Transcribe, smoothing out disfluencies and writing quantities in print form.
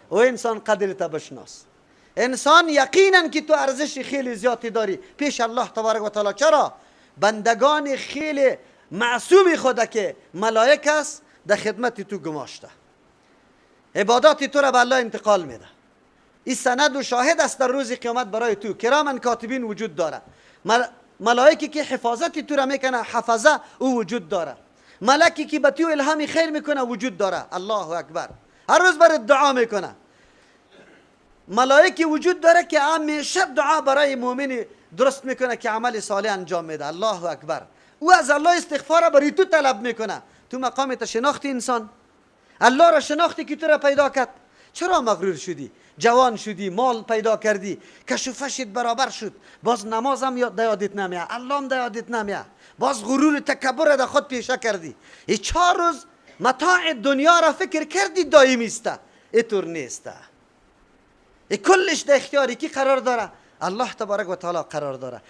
او انسان قدرت بشناس. انسان یقینا که تو ارزش خیلی زیادی داری پیش الله تبارک و تعالی. چرا؟ بندگان خیلی معصوم خدا که ملائک است در خدمت تو گماشته، عبادات تو را به الله انتقال میده. این سند و شاهد است در روز قیامت برای تو. کرامن کاتبین وجود داره، ملائکی که حفاظت تو را میکنه، حفظه او وجود داره، ملکی که به تو الهام خیر میکنه وجود داره. الله اکبر. هر روز برات دعا میکنه. ملائکی وجود داره که همیشه دعا برای مؤمن درست میکنه که عمل صالح انجام میده. الله اکبر. او از الله استغفار برای تو طلب میکنه. تو مقام شناختی انسان، الله را شناختی که تو را پیدا کرد. چرا مغرور شدی؟ جوان شدی، مال پیدا کردی، کشوفشت برابر شد، باز نمازم یاد یادت نمیاد، الله هم یادت نمیاد، باز غرور تکبر در خود پیشه کردی. ای 4 روز متاع دنیا را فکر کردی دائمی است، اینطور نیست. ای کلش در اختیار کی قرار داره؟ الله تبارک و تعالی قرار داره.